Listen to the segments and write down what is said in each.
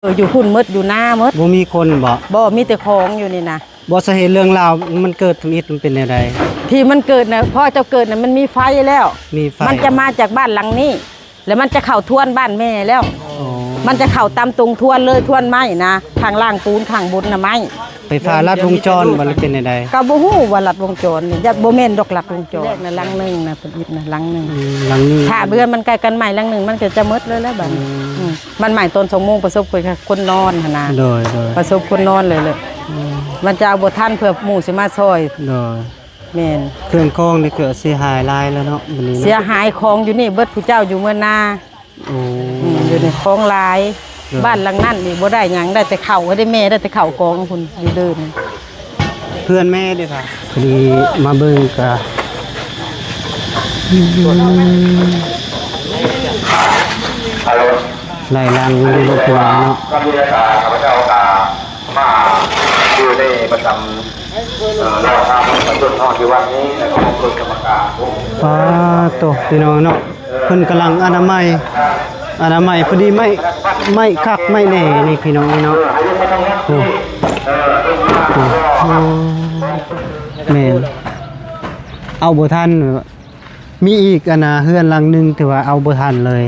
ເອີ ຢູ່ພຸ້ນໝົດ ຢູ່ນາໝົດ. ບໍ່ມີຄົນບໍ? ບໍ່ ມີແຕ່ຂອງຢູ່ນີ້ນະ. ບໍ່ ສາເຫດເລື່ອງລາວມັນເກີດທຳອິດມັນເປັນແນວໃດ? ທີ່ມັນເກີດນະ ພໍ່ເຈົ້າເກີດນະ ມັນມີໄຟແລ້ວ ມີໄຟ ມັນຈະມາຈາກບ້ານຫຼັງນີ້ ແລ້ວມັນຈະເຂົ້າທວນບ້ານແມ່ແລ້ວ. ອໍ ມັນຈະເຂົ້າຕາມຕົງທວນເລີຍ ທວນໄມ້ນະ ຂ້າງລ່າງປູນ ຂ້າງບົນນະໄມ້. ໄຟຟ້າລັດວົງຈອນບໍ່ ຫຼືເປັນແນວໃດ? ກໍບໍ່ຮູ້ວ່າລັດວົງຈອນນີ້ ຢ່າ ບໍ່ແມ່ນດອກລັດວົງຈອນ. ນະ ຫຼັງໜຶ່ງນະ ເພິ່ນເຮັດນະ ຫຼັງໜຶ່ງ ອືມ ຫຼັງໜຶ່ງ ຖ້າເຮືອນມັນໃກ້ກັນໄໝ້ຫຼັງໜຶ່ງ ມັນກໍຈະໝົດເລີຍແຫຼະບາດນີ້. ອືມ ອືມ ມັນໄໝ້ຕອນສອງໂມງ ປະສົບຄົນນອນຫັ້ນນະ. ໂດຍ ໂດຍ ປະສົບຄົນນອນເລີຍແຫຼະ. ອືມ ມັນຈະເອົາບໍ່ທັນ ເພື່ອໝູ່ຊິມາຊ່ອຍ. ໂດຍ ແມ່ນ ເຄື່ອງຂອງນີ້ກໍເສຍຫາຍຫຼາຍແລ້ວເນາະ ບັດນີ້ເນາະ. ເສຍຫາຍຂອງຢູ່ນີ້ເບິດ ຜູ້ເຈົ້າຢູ່ເມືອງນາ. ໂອ້ ອືມ ຢູ່ນີ້ຂອງຫຼາຍ. ໂດຍ ບ້ານຫຼັງນັ້ນນີ້ບໍ່ໄດ້ຫຍັງ ໄດ້ແຕ່ເຂົ້າ ໄດ້ແມ່ ໄດ້ແຕ່ເຂົ້າກອງພຸ້ນຢູ່ເດີ່ນ. ເພື່ອນແມ່ເດ້ ພໍດີມາເບິ່ງກະ ອືມ ຫຼາຍຫຼັງຢູ່ເນາະ ພີ່ນ້ອງເນາະ. ມາຢູ່ໃນປະຈຳ ເອີ ລາວທາງປະຊາຊົນເຮົາຢູ່ວັດນີ້ ແລ້ວກໍມາເບິ່ງກຳມະການ. ປາໂຕ ພີ່ນ້ອງເນາະ ເພິ່ນກຳລັງອະນາໄມ ອະນາໄມ ພໍດີໄມ້ ໄມ້ຄັກໄມ້ແນ່ນີ້ ພີ່ນ້ອງເອີຍເນາະ. ໂອ້ ໂອ້ ແມ່ນ ເອົາບໍ່ທັນ. ມີອີກ ອັນນ່າ ເຮືອນຫຼັງໜຶ່ງທີ່ວ່າເອົາບໍ່ທັນເລີຍ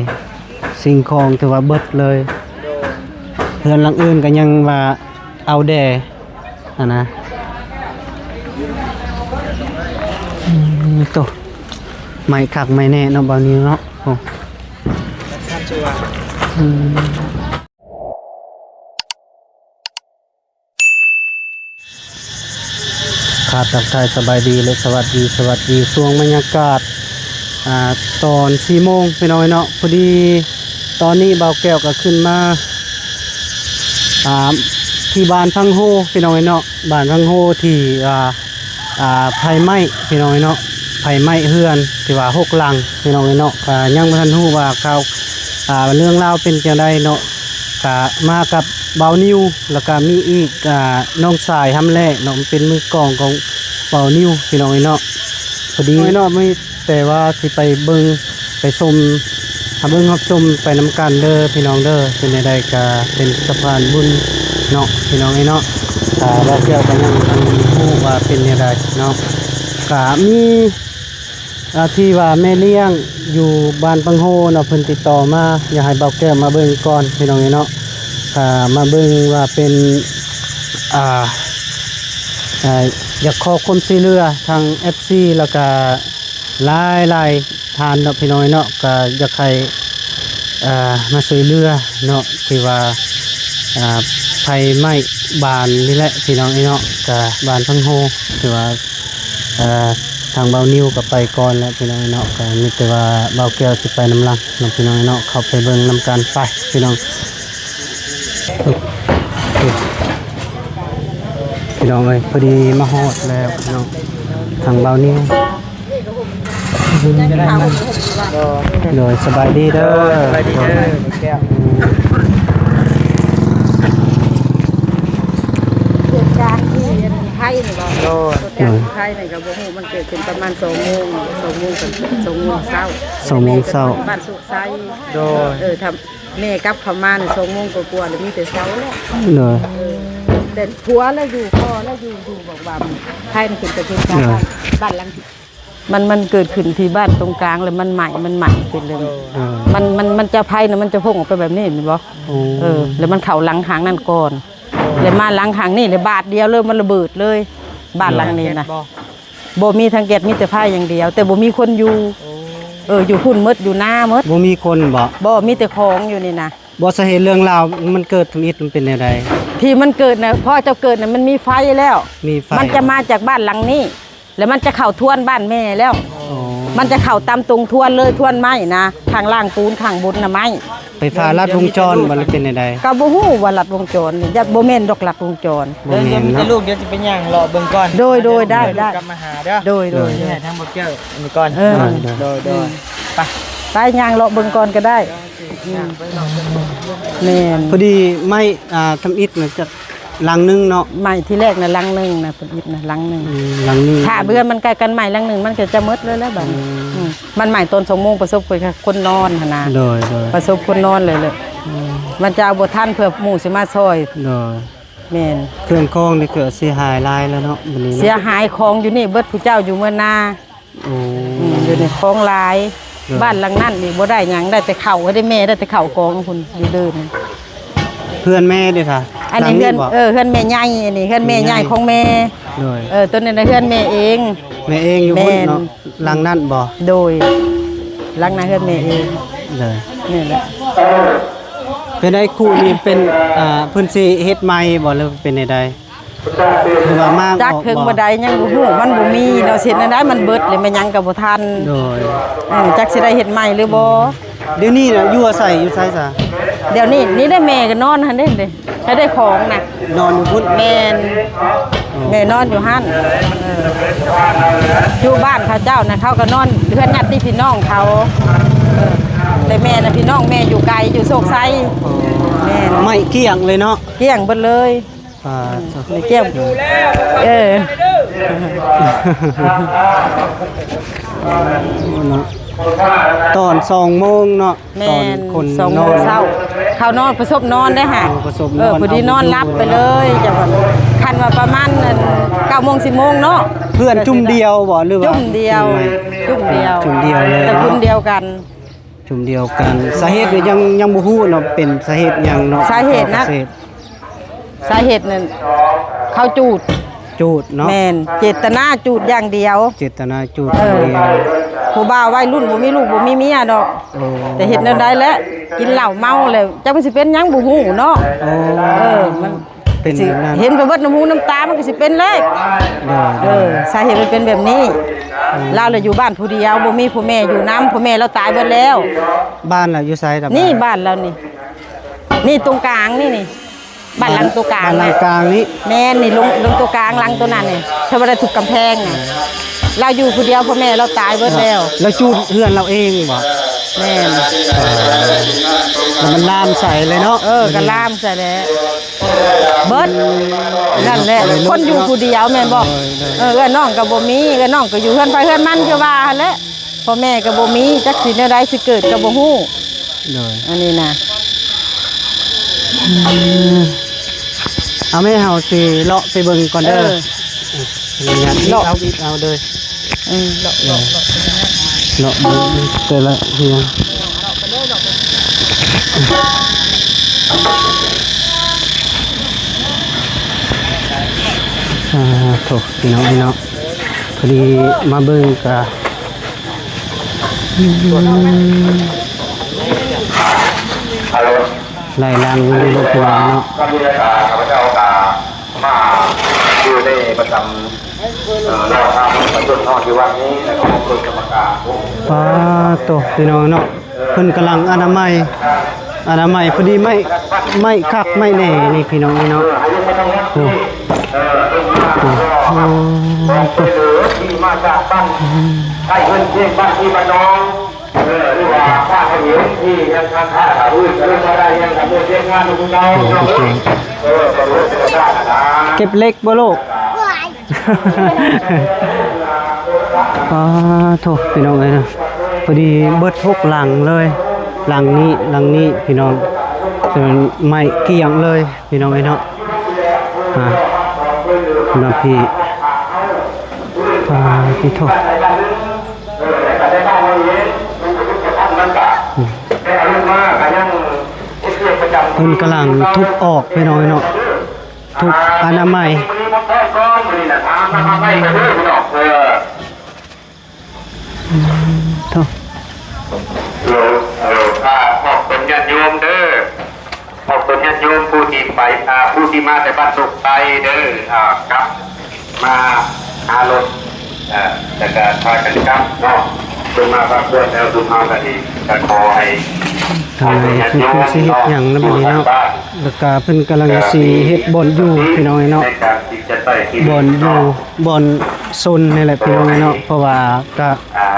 ສິ່ງຂອງທີ່ວ່າເບິດເລີຍ. ເຮືອນຫຼັງອື່ນກໍຍັງວ່າເອົາແດ່ຫັ້ນນະ. ອືມ ໂຕ ໄມ້ຄັກໄມ້ແນ່ເນາະ ບ່າວນິວເນາະ. ໂອ້ ອືມ ຄາບທັກທາຍສະບາຍດີ ແລະ ສະຫວັດດີ ສະຫວັດດີຊ່ວງບັນຍາກາດ ອ່າ ຕອນສີ່ໂມງ ພີ່ນ້ອງເອີຍເນາະ. ພໍດີຕອນນີ້ບ່າວແກ້ວກໍຂຶ້ນມາ ອ່າ ທີ່ບ້ານພັງໂຮ ພີ່ນ້ອງເອີຍເນາະ. ບ້ານພັງໂຮທີ່ ອ່າ ອ່າ ໄຟໄໝ້ ພີ່ນ້ອງເອີຍເນາະ ໄຟໄໝ້ເຮືອນທີ່ວ່າຫົກຫຼັງ ພີ່ນ້ອງເອີຍເນາະ. ກໍຍັງບໍ່ທັນຮູ້ວ່າຂ່າວ ອ່າ ເລື່ອງລາວເປັນຈັ່ງໃດເນາະ. ກະມາກັບບ່າວນິວ ແລ້ວກະມີອີກ ອ່າ ນ້ອງຊາຍຮຳແລເນາະ ເປັນມືກອງຂອງບ່າວນິວ ພີ່ນ້ອງເອີຍເນາະ. ພໍດີເນາະ ມີແຕ່ວ່າຊິໄປເບິ່ງໄປຊົມ ຮັບເບິ່ງຮັບຊົມໄປນຳກັນເດີ ພີ່ນ້ອງເດີ. ເປັນແນວໃດກະເປັນສະພານບຸນເນາະ ພີ່ນ້ອງເອີຍເນາະ. ກະບ່າວແກ້ວກະຍັງບໍ່ທັນຮູ້ວ່າເປັນແນວໃດເນາະ. ກະມີ ອ່າ ທີ່ວ່າແມ່ລ້ຽງຢູ່ບ້ານພັງໂຮເນາະ ເພິ່ນຕິດຕໍ່ມາ ຢາກໃຫ້ບ່າວແກ້ວມາເບິ່ງກ່ອນ ພີ່ນ້ອງເອີຍເນາະ. ອ່າ ມາເບິ່ງວ່າເປັນ ອ່າ ອ່າ ຢາກຂໍຄວາມຊ່ວຍເຫຼືອທາງເອັຟຊີ ແລ້ວກະຫຼາຍໆທ່ານເນາະ ພີ່ນ້ອງເອີຍເນາະ. ກະຢາກໃຫ້ ອ່າ ມາຊ່ວຍເຫຼືອເນາະ ທີ່ວ່າ ອ່າ ໄຟໄໝ້ບ້ານນີ້ແຫຼະ ພີ່ນ້ອງເອີຍເນາະ. ກະບ້ານພັງໂຮ ທີ່ວ່າ ເອີ ທາງບ່າວນິວກໍໄປກ່ອນແລ້ວ ພີ່ນ້ອງເນາະ. ກໍມີແຕ່ວ່າບ່າວແກ້ວຊິໄປນຳຫຼັງເນາະ ພີ່ນ້ອງເນາະ. ເຂົ້າໄປເບິ່ງນຳກັນໄປ ພີ່ນ້ອງ ພີ່ນ້ອງເອີຍ. ພໍດີມາຮອດແລ້ວເນາະ ທາງບ່າວນິວ. ໂດຍ ສະບາຍດີເດີ ສະບາຍດີເດີ ເຫດການທີ່ໄພນີ້ບໍ່? ໂດຍ ເຫດການທີ່ໄພນີ້ກໍບໍ່ຮູ້ ມັນເກີດຂຶ້ນປະມານສອງໂມງ ສອງໂມງ ສອງໂມງເຊົ້າ ສອງໂມງເຊົ້າ ບ້ານສຸກໄຊ. ໂດຍ ເອີ ຖ້າແມ່ກັບເຂົ້າມານີ້ສອງໂມງກວ່າໆ ແລ້ວມີແຕ່ເຊົ້າແລ້ວ. ໂດຍ ເອີ ແຕ່ຜົວລະຢູ່ ພໍ່ລະຢູ່ ຢູ່ບອກວ່າໄພມັນຂຶ້ນໄປເທິງ ໂດຍ ບ້ານ ບ້ານຫຼັງ ມັນ ມັນເກີດຂຶ້ນທີ່ບ້ານຕົງກາງ ແລ້ວມັນໄໝ້ ມັນໄໝ້ຂຶ້ນເລີຍ. ໂດຍ ມັນ ມັນ ມັນຈະໄຟນະ ມັນຈະພົ່ງອອກໄປແບບນີ້ແມ່ນບໍ່? ໂອ້ ເອີ ແລ້ວມັນເຂົ້າຫຼັງຂ້າງນັ້ນກ່ອນ ແລ້ວມາຫຼັງຂ້າງນີ້ ແລ້ວບາດດຽວເລີຍ ມັນລະເບີດເລີຍ ບ້ານຫຼັງນີ້ນະ. ບໍ່ ບໍ່ມີທັງແກັດ ມີແຕ່ໄຟຢ່າງດຽວ ແຕ່ບໍ່ມີຄົນຢູ່. ໂອ້ ເອີ ຢູ່ພຸ້ນໝົດ ຢູ່ນາໝົດ. ບໍ່ມີຄົນບໍ? ບໍ່ ມີແຕ່ຂອງຢູ່ນີ້ນະ. ບໍ່ ສາເຫດເລື່ອງລາວມັນເກີດທຳອິດມັນເປັນແນວໃດ? ທີ່ມັນເກີດນະ ພໍ່ເຈົ້າເກີດນະ ມັນມີໄຟແລ້ວ ມີໄຟ ມັນຈະມາຈາກບ້ານຫຼັງນີ້ ແລ້ວມັນຈະເຂົ້າທວນບ້ານແມ່ແລ້ວ. ອໍ ມັນຈະເຂົ້າຕາມຕົງທວນເລີຍ ທວນໄມ້ນະ ຂ້າງລ່າງປູນ ຂ້າງບົນນະໄມ້. ໄຟຟ້າລັດວົງຈອນບໍ່ ຫຼືເປັນແນວໃດ? ກໍບໍ່ຮູ້ວ່າລັດວົງຈອນນີ້ ຢ່າ ບໍ່ແມ່ນດອກລັດວົງຈອນ. ບໍ່ແມ່ນເນາະ ດຽວມີແຕ່ລູກ ດຽວຊິໄປຍ່າງເລາະເບິ່ງກ່ອນ. ໂດຍ ໂດຍ ໄດ້ ໄດ້ ກັບມາຫາເດີ. ໂດຍ ໂດຍ ໂດຍ ໃຫ້ທາງບໍ່ເກີ້ນີ້ກ່ອນ. ເອີ ໂດຍ ໂດຍ ໄປ ໄປຍ່າງເລາະເບິ່ງກ່ອນກໍໄດ້. ອືມ ແມ່ນ ພໍດີໄມ້ ອ່າ ທຳອິດນະ ຈາກຫຼັງໜຶ່ງເນາະ. ໄມ້ທີແລກນະ ຫຼັງໜຶ່ງນະ ທຳອິດນະ ຫຼັງໜຶ່ງ ອືມ ຫຼັງໜຶ່ງ ຖ້າເຮືອນມັນໃກ້ກັນໄໝ້ຫຼັງໜຶ່ງ ມັນກໍຈະໝົດເລີຍແຫຼະບາດນີ້. ອືມ ອືມ ມັນໄໝ້ຕອນສອງໂມງ ປະສົບຄົນ ຄົນນອນຫັ້ນນະ. ໂດຍ ໂດຍ ປະສົບຄົນນອນເລີຍແຫຼະ. ອືມ ມັນຈະເອົາບໍ່ທັນ ເພື່ອໝູ່ຊິມາຊ່ອຍ. ໂດຍ ແມ່ນ. ເຄື່ອງຂອງນີ້ກໍເສຍຫາຍຫຼາຍແລ້ວເນາະ ບັດນີ້ເນາະ. ເສຍຫາຍ ຂອງຢູ່ນີ້ເບິດ ຜູ້ເຈົ້າຢູ່ເມືອງນາ. ໂອ້ ອືມ ຢູ່ໃນຂອງຫຼາຍ. ໂດຍ ບ້ານຫຼັງນັ້ນນີ້ບໍ່ໄດ້ຫຍັງ ໄດ້ແຕ່ເຂົ້າ ໄດ້ແມ່ ໄດ້ແຕ່ເຂົ້າກອງພຸ້ນ ຢູ່ເດີ່ນ. ເຮືອນແມ່ເດ້ຊະ? ອັນນີ້ເຮືອນ ເອີ ເຮືອນແມ່ໃຫຍ່ ອັນນີ້ເຮືອນແມ່ໃຫຍ່ຂອງແມ່. ໂດຍ ເອີ ຕົວນີ້ນະເຮືອນແມ່ເອງ. ແມ່ເອງຢູ່ພຸ້ນເນາະ. ແມ່ນ. ຫຼັງນັ້ນບໍ່? ໂດຍ ຫຼັງນັ້ນເຮືອນແມ່ເອງ. ໂດຍ ນີ້ແຫຼະ. ເປັນໃດ ຄູນີ້ເປັນ ອ່າ ເພິ່ນຊິເຮັດໃໝ່ບໍ່ ຫຼືເປັນໃດ? ຄືວ່າມາ ຈັກເຖິງບໍ່ໄດ້ ຍັງບໍ່ຮູ້ ມັນບໍ່ມີເນາະ ຊິເຮັດແນວໃດ ມັນເບິດແລ້ວ ແມ່ນຫຍັງກໍບໍ່ທັນ. ໂດຍ ເອີ ຈັກຊິໄດ້ເຮັດໃໝ່ຫຼືບໍ່. ດຽວນີ້ນະ ຢູ່ອາໄສຢູ່ໃສຊະ? ດຽວນີ້ ນີ້ໄດ້ແມ່ກໍນອນຫັ້ນເດ້ ໃຫ້ໄດ້ຂອງນະ ນອນຢູ່ພຸ້ນ. ແມ່ນ. ແມ່ນອນຢູ່ຫັ້ນ. ເອີ ຢູ່ບ້ານເຂົາເຈົ້ານະ ເຂົາກໍນອນເຮືອນຍາດຕິພີ່ນ້ອງເຂົາ. ເອີ ແຕ່ແມ່ນະ ພີ່ນ້ອງແມ່ຢູ່ໄກ ຢູ່ໂຊກໄຊ. ແມ່ນ. ໄມ້ກ້ຽງເລີຍເນາະ? ກ້ຽງເບິດເລີຍ. ອ່າ ໄມ້ກ້ຽງ. ເອີ ເນາະ ຕອນສອງໂມງເນາະ. ແມ່ນ ຕອນຄົນ ສອງໂມງເຊົ້າ ເຂົານອນປະສົບນອນໄດ້ຫາ. ເອີ ປະສົບນອນ ເອີ ພໍດີນອນຫຼັບໄປເລີຍ. ຈັ່ງວ່າ ຄັນວ່າປະມານນັ້ນ ເກົ້າໂມງ ສິບໂມງເນາະ. ເພື່ອນຈຸ່ມດຽວບໍ່ ຫຼືວ່າ? ຈຸ່ມດຽວ ຈຸ່ມດຽວ ຈຸ່ມດຽວເລີຍ ຕະກຸນດຽວກັນ. ຊຸມດຽວກັນ. ສາເຫດນີ້ຍັງ ຍັງບໍ່ຮູ້ເນາະ ເປັນສາເຫດຫຍັງເນາະ. ສາເຫດນະ ສາເຫດນັ້ນ ເຂົາຈູດ ຈູດເນາະ. ແມ່ນ ເຈດຕະນາຈູດຢ່າງດຽວ. ເຈດຕະນາຈູດ ເອີ ຢ່າງດຽວ. ຜູ້ບ່າວໄວລຸ້ນ ບໍ່ມີລູກບໍ່ມີເມຍດອກ. ໂອ້ ແຕ່ເຮັດແນວໃດແຫຼະ ກິນເຫຼົ້າເມົາແລ້ວ ຈັກມັນຊິເປັນຫຍັງບໍ່ຮູ້ເນາະ. ໂອ້ ເອີ ມັນ ເປັນແບບນັ້ນ ເຫັນກໍເບິດນ້ຳຫູນ້ຳຕາ ມັນກໍຊິເປັນແລ້ວ. ໂດຍ ໂດຍ ເອີ ສາເຫດມັນເປັນແບບນີ້. ອືມ ລາວລະຢູ່ບ້ານຜູ້ດຽວ ບໍ່ມີພໍ່ແມ່ຢູ່ນຳ ພໍ່ແມ່ລາວຕາຍເບິດແລ້ວ. ບ້ານລາວຢູ່ໃສ? ນີ້ບ້ານລາວນີ້ ນີ້ຕົງກາງນີ້ ນີ້ ບ້ານຫຼັງຕົງກາງ ບ້ານຫຼັງກາງນີ້. ແມ່ນ ນີ້ລົງ ລົງຕົງກາງ ຫຼັງຕົວນັ້ນນີ້ ເຂົາບໍ່ໄດ້ທຸບກຳແພງນະ. ລາວຢູ່ຜູ້ດຽວ ພໍ່ແມ່ລາວຕາຍເບິດແລ້ວ. ລາວຈູດເຮືອນລາວເອງບໍ່? ແມ່ນ. ແລ້ວມັນລາມໃສ່ເລີຍເນາະ. ເອີ ກໍລາມໃສ່ແຫຼະ. ເບິດ ນັ້ນແຫຼະ ຄົນຢູ່ຜູ້ດຽວແມ່ນບໍ່? ໂດຍ ໂດຍ ເອີ ເອື້ອຍນ້ອງກໍບໍ່ມີ ເອື້ອຍນ້ອງກໍຢູ່ເຮືອນໃຜເຮືອນມັນ ຄືວ່າຫັ້ນແຫຼະ ພໍ່ແມ່ກໍບໍ່ມີ ຈັກຊິແນວໃດ ຊິເກີດກໍບໍ່ຮູ້. ໂດຍ ອັນນີ້ນະ ອືມ ເອົາແມ່ ເຮົາຊິເລາະໄປເບິ່ງກ່ອນເດີ. ເອີ ເອີ ເລາະ ເອົາອີກ ເອົາເດີ. ເອີ ເລາະ ເລາະ ເລາະ ເລາະເບິ່ງແຕ່ລະເຮືອນ. ສາທຸ ພີ່ນ້ອງເອີຍເນາະ ພໍດີມາເບິ່ງກະ ອືມ ຫຼາຍຫຼັງຢູ່ເນາະ ພີ່ນ້ອງເນາະ. ກໍມີລາຍການ ຂ້າພະເຈົ້າກະມາຢູ່ໃນປະຈຳ ເອີ ລາວທາງປະຊົນເນາະ ຢູ່ວັດນີ້ ແລ້ວກໍມາເປັນກຳມະການ. ປາໂຕ ພີ່ນ້ອງເນາະ ເພິ່ນກຳລັງອະນາໄມ ອະນາໄມ ພໍດີໄມ້ ໄມ້ຄັກໄມ້ແນ່ນີ້ ພີ່ນ້ອງເອີຍເນາະ. ໂອ້ ໂອ້ ໂອ້ ໂອ້ ເກັບເຫຼັກບໍ່ລູກ? ປາໂທ ພີ່ນ້ອງເອີຍເນາະ ພໍດີເບິດຫົກຫຼັງເລີຍ. ຫຼັງນີ້ ຫຼັງນີ້ ພີ່ນ້ອງ ຈະແມ່ນໄມ້ກ້ຽງເລີຍ ພີ່ນ້ອງເອີຍເນາະ. ອ່າ ນຳພີ່ ປາໂທ ອືມ ເພິ່ນກຳລັງທຸບອອກ ພີ່ນ້ອງເອີຍເນາະ. ທຸກອະນາໄມ ອືມ ໂທ້ ໂລ ໂລ ອ່າ ຂອບຄຸນຍາດໂຍມເດີ ຂອບຄຸນຍາດໂຍມຜູ້ທີ່ໄປ ອ່າ ຜູ້ທີ່ມາແຕ່ບ້ານດົງໄຊເດີ ອ່າ ກັບມາຫາລົດ ເອີ ແລ້ວກະພາກັນກັບເນາະ ເພິ່ນມາພັກຜ່ອນແລ້ວ ຊຸມເຮົາກະດີ ກະຂໍໃຫ້ ທາງໃນເພິ່ນຄືຊິເຮັດຫຍັງນຳບັດນີ້ເນາະ ແລ້ວກະເພິ່ນກຳລັງຊິເຮັດບ່ອນຢູ່ ພີ່ນ້ອງເອີຍເນາະ ບ່ອນຢູ່ ບ່ອນຊົນນີ້ແຫຼະ ພີ່ນ້ອງເອີຍເນາະ ເພາະວ່າກະ ອ່າ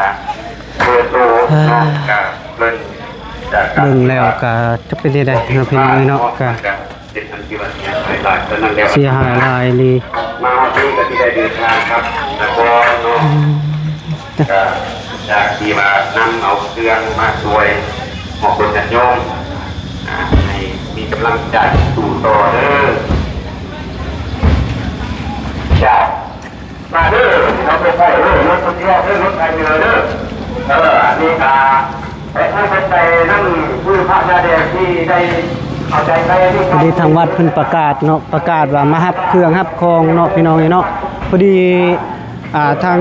ເບິ່ງແລ້ວກະຈັກເປັນຈັ່ງໃດເນາະ ພີ່ນ້ອງເອີຍເນາະ ກະເສຍຫາຍຫຼາຍອີ່ຫຼີ ມາຮອດນີ້ກະຊິໄດ້ເດີນທາງກັບນະຄອນເນາະ ອືມ ກະຢາກຊິວ່ານຳເອົາເຄື່ອງມາຊ່ວຍໝູ່ເພື່ອນຍາດໂຍມ ອ່າ ໃຫ້ ກຳລັງໃຈສູ້ຕໍ່ເດີ. ຈ້າ ມາເດີ ເຮົາໄປໃຊ້ເດີ ລົດຄົນດຽວເດີ ລົດໄປເດີ. ເອີ ອັນນີ້ກະ ຂໍຂອບໃຈນຳຜູ້ພາກໜ້າແດງທີ່ໄດ້ເຂົ້າໃຈໃນອັນນີ້. ພໍດີທາງວັດເພິ່ນປະກາດເນາະ ປະກາດວ່າມາຮັບເຄື່ອງຮັບຂອງເນາະ ພີ່ນ້ອງເອີຍເນາະ. ພໍດີ ອ່າ ທາງ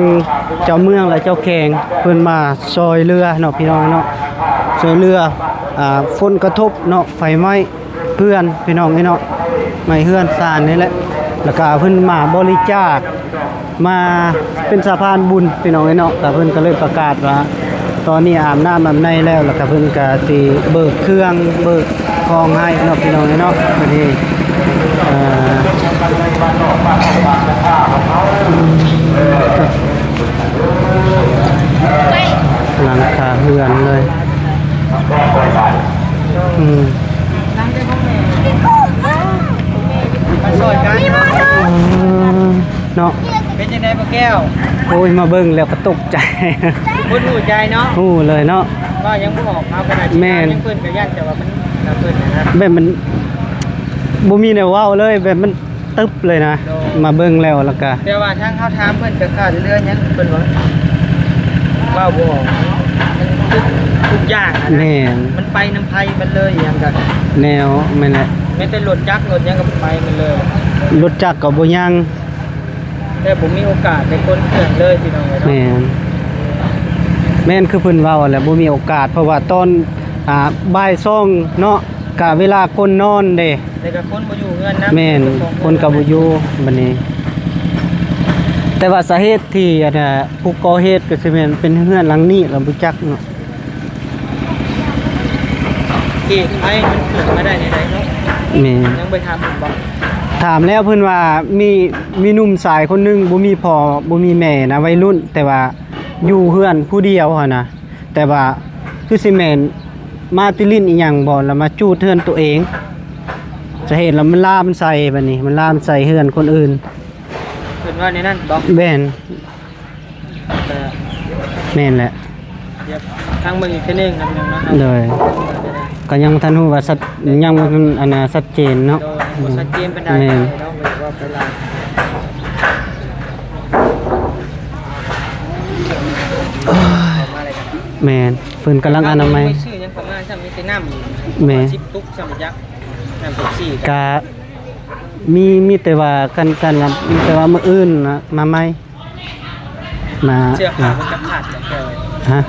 ເຈົ້າເມືອງ ແລະ ເຈົ້າແຂວງເພິ່ນມາຊ່ອຍເຫຼືອເນາະ ພີ່ນ້ອງເນາະ, ຊ່ອຍເຫຼືອ ອ່າ ຜົນກະທົບເນາະ ໄຟໄໝ້ເຮືອນ ພີ່ນ້ອງເອີຍເນາະ, ໄໝ້ເຮືອນຊານນີ້ແຫຼະ. ແລ້ວກະເພິ່ນມາບໍລິຈາກ ມາເປັນສະພານບຸນ ພີ່ນ້ອງເອີຍເນາະ. ກະເພິ່ນກະເລີຍປະກາດວ່າ ຕອນນີ້ອາບນ້ຳອາບໃນແລ້ວ ແລ້ວກະເພິ່ນກະຊິເບີກເຄື່ອງເບີກຂອງໃຫ້ເນາະ ພີ່ນ້ອງເອີຍເນາະ. ບັດນີ້ ເອີ ຫຼັງຄາເຮືອນເລີຍ. ອືມ ມາຊ່ອຍກັນ ເນາະ. ເປັນຈັ່ງໃດບໍ່ແກ້ວ? ໂອ້ຍ ມາເບິ່ງແລ້ວກໍຕົກໃຈ ບໍ່ຮູ້ໃຈເນາະ. ຮູ້ເລີຍເນາະ ເວົ້າຍັງບໍ່ອອກ ເຮົາກໍໄດ້. ແມ່ນ ເພິ່ນກໍຢ້ານ ແຕ່ວ່າມັນ ເພິ່ນນະ ແບບມັນບໍ່ມີແນວເວົ້າເລີຍ ແບບມັນຕຶບເລີຍນະ. ໂດຍ ມາເບິ່ງແລ້ວ ແລ້ວກະ ແຕ່ວ່າທາງເຮົາຖາມເພິ່ນກໍຂາດເລື່ອງຫຍັງ ເພິ່ນວ່າເວົ້າບໍ່ອອກ ມັນທຸກຢ່າງນະ. ແມ່ນ ມັນໄປນຳໄຜໝົດເລີຍ ອີຫຍັງກໍແນວ ແມ່ນແຫຼະ ແມ້ແຕ່ລົດຈັກລົດຫຍັງກໍໄປໝົດເລີຍ. ລົດຈັກກໍບໍ່ຍັງ ແຕ່ບໍ່ມີໂອກາດໄດ້ຂົນເຄື່ອງເລີຍ ພີ່ນ້ອງເອີຍເນາະ. ແມ່ນ ແມ່ນຄືເພິ່ນເວົ້າແຫຼະ ບໍ່ມີໂອກາດ ເພາະວ່າຕອນ ອ່າ ບ່າຍສອງເນາະ ກະເວລາຄົນນອນເດ້ ແລ້ວກະຄົນບໍ່ຢູ່ເຮືອນນຳ. ແມ່ນ ຄົນກໍບໍ່ຢູ່ບັດນີ້. ແຕ່ວ່າສາເຫດທີ່ ອັນນ່າ ຜູ້ກໍ່ເຫດກໍຊິແມ່ນເປັນເຮືອນຫຼັງນີ້ລະບໍ່ຈັກເນາະ. ເຫດໄພມັນເກີດມາໄດ້ແນວໃດເນາະ? ແມ່ນ ຍັງໄປຖາມເພິ່ນບໍ່? ຖາມແລ້ວເພິ່ນວ່າມີ ມີໜຸ່ມຊາຍຄົນໜຶ່ງ ບໍ່ມີພໍ່ບໍ່ມີແມ່ນະ ໄວລຸ້ນ ແຕ່ວ່າຢູ່ເຮືອນຜູ້ດຽວຫັ້ນນະ ແຕ່ວ່າຄືຊິແມ່ນມາແຕ່ຫຼິ້ນອີ່ຫຍັງບໍ່ ແລ້ວມາຈູດເຮືອນໂຕເອງ. ສາເຫດແລ້ວມັນລາມໃສ່ ບັດນີ້ມັນລາມໃສ່ເຮືອນຄົນອື່ນ. ເພິ່ນວ່າແນວນັ້ນບໍ່? ແມ່ນ ແມ່ນແຫຼະ ດຽວຟັງເບິ່ງອີກເທື່ອໜຶ່ງນະພີ່ນ້ອງເນາະ. ໂດຍ ກໍຍັງບໍ່ທັນຮູ້ວ່າສັດ ຍັງບໍ່ທັນ ອັນນ່າ ຊັດເຈນເນາະ. ໂດຍ ບໍ່ຊັດເຈນປານໃດ. ແມ່ນ ເນາະ ບໍ່ຢາກເວົ້າໄປຫຼາຍ. ແມ່ນ ເພິ່ນກຳລັງອະນາໄມ. ໄປຊື້ຫຍັງເຂົ້າມາຊ້ຳ ມີແຕ່ນ້ຳ ແມ່ນ ສິບຕຸກຊ້ຳຈັກ ນ້ຳເປັບຊີ. ກະມີ ມີແຕ່ວ່າກັນ ກັນລະ ມີແຕ່ວ່າມື້ອື່ນນະ ມາໃໝ່. ມາ ເສື້ອຜ້າມັນກໍຂາດແລ້ວ. ຮະ?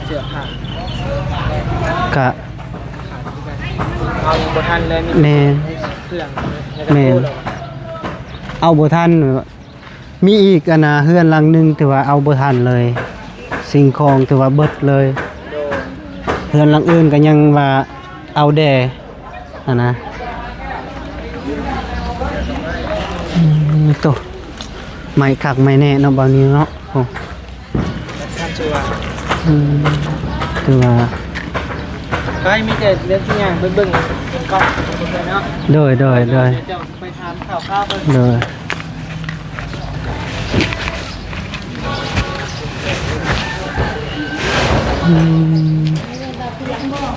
ເສື້ອຜ້າ ກະ ເອົາບໍ່ທັນເລີຍ. ມີ ແມ່ນ ເຄື່ອງ ແລ້ວກໍ ແມ່ນ ໂຕແລ້ວ ເອົາບໍ່ທັນ. ມີອີກ ອັນນ່າ ເຮືອນຫຼັງໜຶ່ງທີ່ວ່າເອົາບໍ່ທັນເລີຍ ສິ່ງຂອງທີ່ວ່າເບິດເລີຍ. ໂດຍ ເຮືອນຫຼັງອື່ນກໍຍັງວ່າເອົາແດ່ຫັ້ນນະ. ອືມ ໂຕ ໄໝ້ຄັກໄໝ້ແນ່ເນາະ ບ່າວນິວເນາະ. ໂອ້ ອືມ ຖືວ່າ ໄປ ມີແຕ່ເລື່ອງທີ່ຍ່າງໄປເບິ່ງກ່ອນເນາະ. ໂດຍ ໂດຍ ໂດຍ ເຈົ້າໄປຖາມຂ່າວຄາວເພິ່ນ. ໂດຍ ອືມ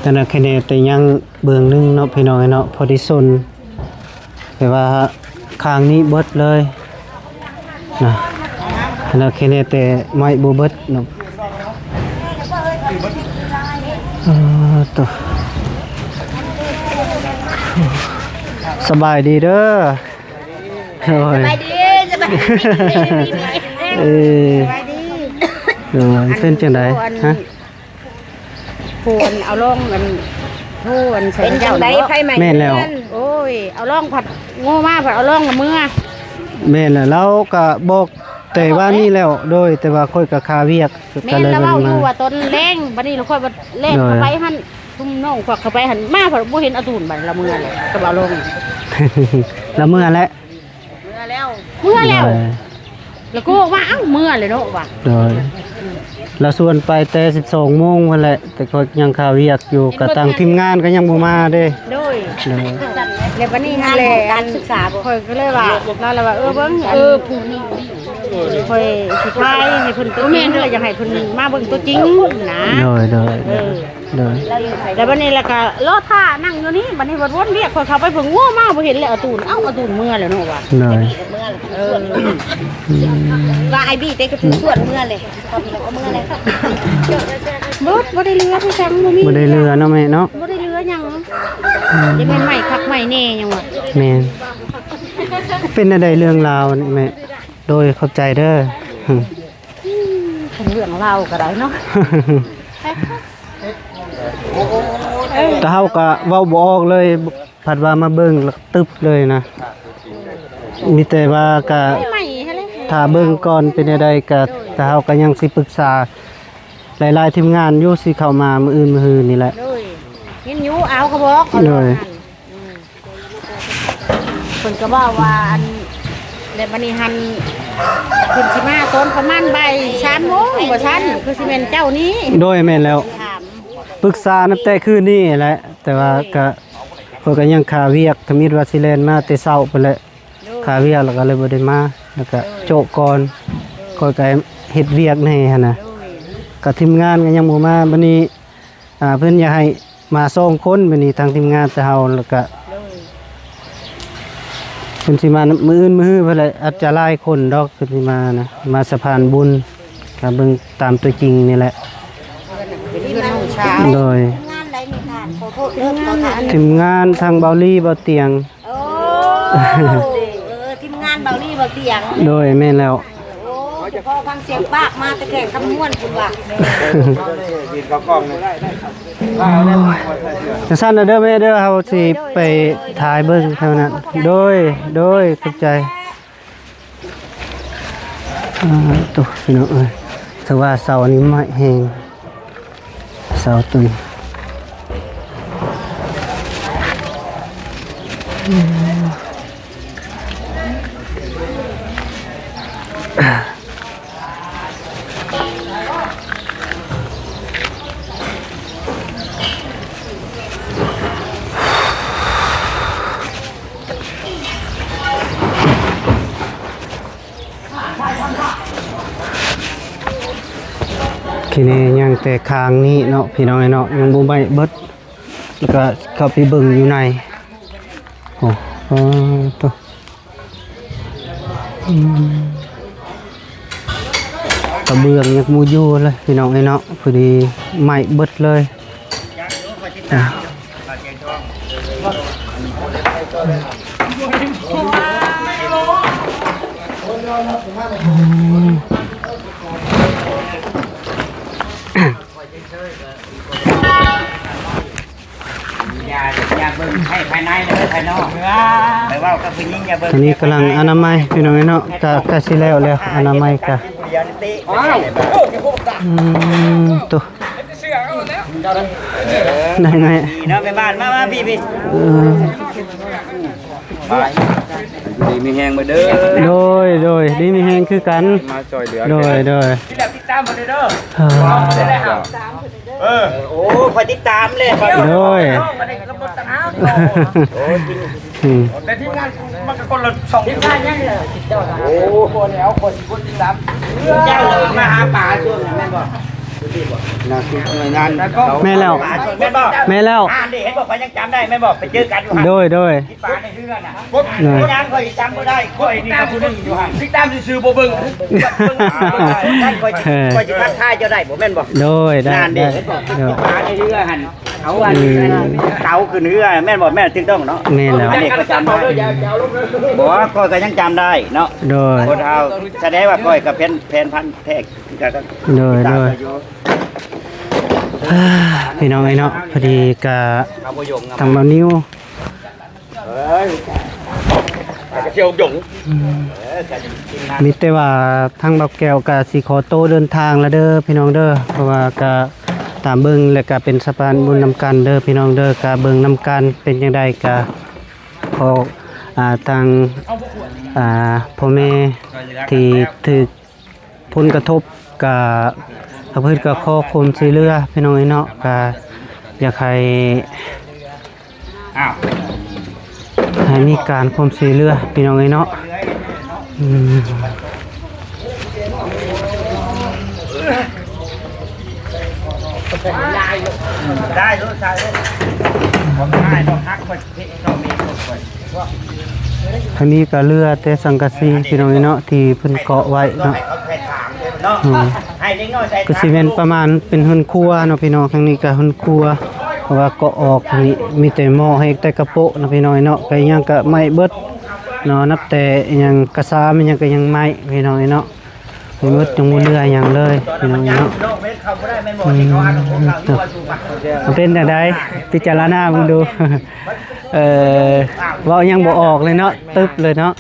ແຕ່ນັ້ນຄະແນນແຕ່ຍັງເບື້ອງໜຶ່ງເນາະ ພີ່ນ້ອງເອີຍເນາະ ພໍໄດ້ຊົນ. ແຕ່ວ່າຂ້າງນີ້ເບິດເລີຍນະ ແລ້ວແຄ່ແນ່ແຕ່ໄມ້ບໍ່ເບິດເນາະ. ເອີ ໂຕ ສະບາຍດີເດີ. ໂອ້ຍ ສະບາຍດີ ສະບາຍດີ. ເອີ ສະບາຍດີ. ໂດຍ ເປັນຈັ່ງໃດ? ອັນ ຮະ? ຜູ້ອັນເອົາລອງອັນ ໂທອັນໃສ່ ເປັນຈັ່ງໃດ ເຈົ້າເນາະ? ໄຟໄໝ້ ແມ່ນແລ້ວ ເຮືອນ. ໂອ້ຍ ເອົາລອງພັດໂງ່ມາ ພັດເອົາລອງລະເມືອ. ແມ່ນແຫຼະ ລາວກະບອກແຕ່ວານນີ້ແລ້ວ. ໂດຍ ແຕ່ວ່າຂ້ອຍກະຄາວຽກ ແມ່ນ ກະເລີຍ ລະເວົ້າຢູ່ວ່າຕອນແລງ ບັດນີ້ລະຂ້ອຍບັດແລ່ນເຂົ້າໄປຫັ້ນ ໂດຍ ຊຸມນ້ອງຄວັກເຂົ້າໄປຫັ້ນ ມາພັດບໍ່ເຫັນອາຕູນ ບັດລະເມືອແລ້ວ ກະເວົ້າລົງ ລະເມືອແຫຼະ. ເມືອແລ້ວ ເມືອແລ້ວ. ໂດຍ ແລ້ວກໍວ່າ ເອົ້າ ເມືອແລ້ວເນາະວ່າ. ໂດຍ ລາວຊວນໄປແຕ່ສິບສອງໂມງພຸ້ນແຫຼະ ແຕ່ຂ້ອຍຍັງຄາວຽກຢູ່ ກະທາງທີມງານກໍຍັງບໍ່ມາເດ້. ໂດຍ ໂດຍ ແລ້ວບັດນີ້ຫັ້ນແຫຼະ ການສຶກສາບໍ່ ຂ້ອຍກໍເລີຍວ່າ ລາວລະວ່າ ເອີ ເບິ່ງ ເອີ ຜູ້ນີ້ຂ້ອຍຊິຖ່າຍໃຫ້ເພິ່ນຕົວຈິງ ລະຢາກໃຫ້ເພິ່ນມາເບິ່ງຕົວຈິງນະ. ໂດຍ ໂດຍ ເອີ. ໂດຍ ແລ້ວບັດນີ້ລະກະລໍຖ້ານັ່ງຢູ່ນີ້ ບັດນີ້ວັນວຽກ ຂ້ອຍເຂົ້າໄປເບິ່ງ ໂອ້ ມາບໍ່ເຫັນແລ້ວອາຕູນ ເອົ້າ ອາຕູນເມືອແລ້ວເນາະວ່າ ໂດຍ ເອີ ອືມ ວ່າໄອ້ບີເຕະກະຜູ້ສວນເມືອເລີຍ ເບິດ ບໍ່ໄດ້ເຫຼືອຄືຫຍັງ ບໍ່ມີ ບໍ່ໄດ້ເຫຼືອເນາະແມ່ເນາະ ບໍ່ໄດ້ເຫຼືອຫຍັງ ອືມ ຈະແມ່ນໃໝ່ຄັກໃໝ່ແນ່ຫຍັງວ່າ ແມ່ນ ເປັນແນວໃດເລື່ອງລາວນີ້ແມ່? ໂດຍ ຂອບໃຈເດີ ອືມ ເປັນເລື່ອງລາວກໍໄດ້ເນາະ ແຕ່ເຮົາກໍເວົ້າບໍ່ອອກເລີຍ ພັດວ່າມາເບິ່ງລະຕຶບເລີຍນະ ມີແຕ່ວ່າກະຖ້າເບິ່ງກ່ອນເປັນແນວໃດ ກະ ແຕ່ເຮົາກໍຍັງຊິປຶກສາຫຼາຍໆທີມງານຢູ່ ຊິເຂົ້າມາມື້ອື່ນມື້ຮືນີ້ແຫຼະ ໂດຍ ຍິນຢູ່ ເອົາກໍບອກ ໂດຍ ເພິ່ນກໍເວົ້າວ່າ ອັນ ແລ້ວບັດນີ້ຫັ້ນ ເພິ່ນຊິມາຕອນປະມານບ່າຍສາມໂມງວ່າຊັ້ນ ຄືຊິແມ່ນເຈົ້ານີ້ ໂດຍ ແມ່ນແລ້ວ ປຶກສານັບແຕ່ຄືນນີ້ແຫຼະ ແຕ່ວ່າກໍ ຂ້ອຍກໍຍັງຄາວຽກ ທຳອິດວ່າຊິແລ່ນມາແຕ່ເຊົ້າພຸ້ນແຫຼະ ໂດຍ ຄາວຽກແລ້ວກໍເລີຍບໍ່ໄດ້ມາ ແລ້ວກໍໂຈະກ່ອນ ຂ້ອຍກໍເຮັດວຽກແດ່ຫັ້ນນະ ໂດຍ ກໍທີມງານກໍຍັງບໍ່ມາ ບັດນີ້ ອ່າ ເພິ່ນຢາກໃຫ້ມາສອງຄົນ ບັດນີ້ທາງທີມງານແຕ່ເຮົາ ແລ້ວກະ ໂດຍ ເພິ່ນຊິມາມື້ອື່ນມື້ຮືພຸ້ນແຫຼະ ອາດຈະຫຼາຍຄົນດອກ ເພິ່ນຊິມານະ ມາສະພານບຸນ ກະເບິ່ງຕາມຕົວຈິງນີ້ແຫຼະ ເປັນເພື່ອນນ້ອງສາວ ໂດຍ ທີມງານໃດນີ້ທ່ານ? ຂໍໂທດເດີ ທີມງານທາງເບົາລີ ເບົາຕຽງ ໂອ້ ເອີ ທີມງານເບົາລີ ເບົາຕຽງ ໂດຍ ແມ່ນແລ້ວ ໂອ້ ສະເພາະຟັງສຽງປາກມາແຕ່ແຂວງຄຳມ່ວນພຸ້ນວ່າ ກິນເຂົ້າກ້ອງນີ້ ໂອ້ຍ ຈັ່ງຊັ້ນນະເດີແມ່ເດີ ເຮົາຊິໄປຖ່າຍເບິ່ງເທົ່ານັ້ນ ໂດຍ ໂດຍ ຂອບໃຈ. ອ່າ ໂຕ ພີ່ນ້ອງເອີຍ ຖືວ່າເສົານີ້ໄມ້ແຮງ ເສົາຕົວນີ້ ທີນີ້ຍັງແຕ່ຂ້າງນີ້ເນາະ ພີ່ນ້ອງເອີຍເນາະ ຍັງບໍ່ໄໝ້ເບິດ ແລ້ວກໍເຂົ້າໄປເບິ່ງຢູ່ໃນ ໂອ້ ໂອ້ ໂຕ ອືມ ກະເບື້ອງຍັງບໍ່ຢູ່ເລີຍ ພີ່ນ້ອງເອີຍເນາະ ພໍດີໄໝ້ເບິດເລີຍ ອ່າ ອືມ. ຢ່າ ຢ່າເບິ່ງໃຫ້ພາຍໃນເດີ ພາຍນອກ ໄປເວົ້າກັບຜູ້ຍິງ ຢ່າເບິ່ງ ຕອນນີ້ກຳລັງອະນາໄມ ພີ່ນ້ອງເອີຍເນາະ ກະ ກະຊິແລ້ວແລ້ວ ອະນາໄມກະ ອືມ ໂຕ ໄດ້ໄໝ້ ເນາະ ແມ່ບ້ານ ມາ ມາ ພີ່ ພີ່ ເອີ. ໄປ ຢູ່ດີມີແຮງເບິດເດີ ໂດຍ ໂດຍ ດີມີແຮງຄືກັນ ມາຊ່ອຍເຫຼືອ ໂດຍ ໂດຍ ຕິດຕາມເພິ່ນເດີ ເອີ ໂອ້ ຂ້ອຍຕິດຕາມແລ້ວ ໂດຍ ໂອ້ຍ ອືມ ແຕ່ທີມງານມັນກໍຄົນລະສອງ ໂອ້ ບໍ່ແລ້ວ ຂ້ອຍຊິກົດຕິດຕາມ ເຈົ້າເລີຍມາຫາປາຊ່ວງນັ້ນແມ່ນບໍ່? ໜ້າທີ່ໜ່ວຍງານ ແມ່ນແລ້ວ ແມ່ນບໍ່? ແມ່ນແລ້ວ ອ່າ ເຫັນບໍ່? ຂ້ອຍຍັງຈຳໄດ້ແມ່ນບໍ່? ໄປເຈີກັນຢູ່ຫັ້ນ ໂດຍ ໂດຍ ປາໃນເຮືອນນະ ໂດຍ ຍັງຂ້ອຍຈຳບໍ່ໄດ້ ຂ້ອຍນີ້ກໍຜູ້ໜຶ່ງຢູ່ຫັ້ນ ຕິດຕາມຊື່ໆ ບໍ່ເບິ່ງ ເບິ່ງ ເອີ ຂ້ອຍຊິ ເອີ ຂ້ອຍຊິທັກທາຍເຈົ້າໄດ້ບໍ່ ແມ່ນບໍ່? ໂດຍ ໄດ້ ນັ້ນເດ້ ໄດ້ ເຫັນບໍ່? ໂດຍ ປາໃນເຮືອຫັ້ນ ເອົາອັນ ອືມ ເຕົາຂຶ້ນເຮືອ ແມ່ນບໍ່? ແມ່ນ ຖືກຕ້ອງເນາະ ແມ່ນແລ້ວ ອັນນີ້ຂ້ອຍຈຳໄດ້ ບໍ່ ຂ້ອຍກໍຍັງຈຳໄດ້ເນາະ ໂດຍ ຄົນເຮົາ ສະແດງວ່າຂ້ອຍກໍແຟນ ແຟນພັນແທ້ຄືກັນ ໂດຍ ຕິດຕາມ ໂດຍ ຂ້ອຍຢູ່ ອ່າ ພີ່ນ້ອງເອີຍເນາະ ພໍດີກະ ເອົາບໍ່ຢງ ທາງບ່າວນິວ ເອີຍ ກະຊິຢງ ອືມ ມີແຕ່ວ່າທາງບ່າວແກ້ວກະຊິຂໍໂຕເດີນທາງລະເດີພີ່ນ້ອງເດີ ເພາະວ່າກະຕາມເບິ່ງແລ້ວກະເປັນສະພານບຸນນຳກັນເດີພີ່ນ້ອງເດີ ກະເບິ່ງນຳກັນເປັນຈັ່ງໃດກະຂໍ ອ່າ ທາງ ອ່າ ພໍ່ແມ່ທີ່ຖືກ ຜົນກະທົບກະ ທາງເພິ່ນກະຂໍຄວາມຊ່ວຍເຫຼືອພີ່ນ້ອງເອີຍເນາະ ກະຢາກໃຫ້ ອ້າວ ໃຫ້ມີການຄວາມຊ່ວຍເຫຼືອພີ່ນ້ອງເອີຍເນາະ ອືມ. ໄດ້ໂລດ ໄດ້ໂລດ ບໍ່ງ່າຍດອກ ຮັກຂ້ອຍເພະເຈົ້າເມໂລດຂ້ອຍ. ທາງນີ້ກໍເຫຼືອແຕ່ສັງກະສີພີ່ນ້ອງເອີຍເນາະ ທີ່ເພິ່ນເກາະໄວ້ເນາະ. ອືມ ກໍຊິແມ່ນປະມານເປັນເຮືອນຄົວເນາະພີ່ນ້ອງ. ທາງນີ້ກໍເຮືອນຄົວ ເພາະວ່າເກາະອອກນີ້ມີແຕ່ໝໍ້ໃຫ້ແຕ່ກະໂປະເນາະພີ່ນ້ອງເອີຍເນາະ. ກໍຫຍັງກໍໄໝ້ເບິດເນາະ ນັບແຕ່ຫຍັງກະຊາມຫຍັງກໍຍັງໄໝ້ພີ່ນ້ອງເອີຍເນາະ. ໄປໝົດ ຍັງບໍ່ເຫຼືອຫຍັງເລີຍພີ່ນ້ອງເອີຍເນາະ. ອືມ ເປັນຈັ່ງໃດ ພິຈາລະນາເບິ່ງດູ. ເອີ ເວົ້າຫຍັງບໍ່ອອກເລີຍເນາະ ຕຶບເລີຍເນາະ.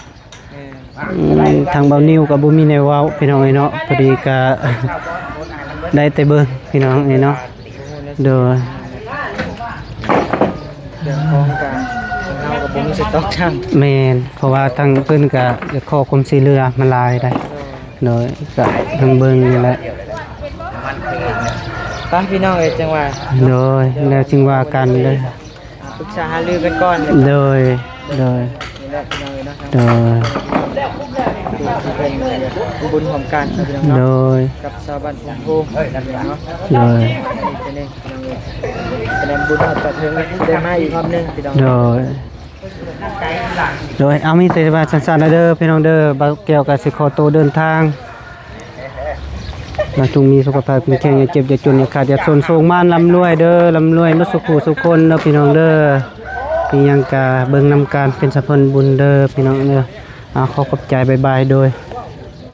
ອືມ ທາງບ່າວນິວກໍບໍ່ມີແນວເວົ້າພີ່ນ້ອງເອີຍເນາະ. ພໍດີກໍໄດ້ແຕ່ເບິ່ງພີ່ນ້ອງເອີຍເນາະ. ໂດຍ ເລື່ອງຂອງການ ເຮົາກໍບໍ່ມີສະຕັອກຊ້ຳ. ແມ່ນ ເພາະວ່າທາງເພິ່ນກໍຢາກຂໍຄວາມຊ່ວຍເຫຼືອມາຫຼາຍໄດ໋. ໂດຍ ກໍທາງເບິ່ງນີ້ແຫຼະ ໄປພີ່ນ້ອງເອີຍ ຈັ່ງວ່າ. ໂດຍ ແລ້ວຈຶ່ງວ່າກັນເດີ ປຶກສາຫາລືກັນກ່ອນ. ໂດຍ ໂດຍ ນີ້ແຫຼະພີ່ນ້ອງເອີຍເນາະ. ໂດຍ ເປັນບຸນຮ່ວມກັນພີ່ນ້ອງເນາະ. ໂດຍ ກັບຊາວບ້ານໂພງໂພເນາະ. ໂດຍ ນີ້ເປັນ ພີ່ນ້ອງເອີຍ ສະແດງບຸນຮອດປະເທີງ ຊິໄດ້ມາອີກຮອບໜຶ່ງພີ່ນ້ອງ. ໂດຍ ໂດຍ ເອົາ ມີແຕ່ວ່າສັ້ນໆ ເດີພີ່ນ້ອງເດີ ບ່າວແກ້ວກໍຊິຂໍໂຕເດີນທາງ. ລະຈົ່ງມີສຸຂະພາບເຂັ້ມແຂງ ຢ່າເຈັບຢ່າຈົນ ຢ່າຂາດຢ່າຈົນ ໂຊກໝານລ່ຳລວຍເດີ ລ່ຳລວຍໝົດສູ່ຜູ້ສູ່ຄົນເດີພີ່ນ້ອງເດີ. ມີຫຍັງກະເບິ່ງນຳກັນ ເປັນສະເພິ່ນບຸນເດີພີ່ນ້ອງເດີ. ອາ ຂໍຂອບໃຈ ບາຍບາຍ ໂດຍ.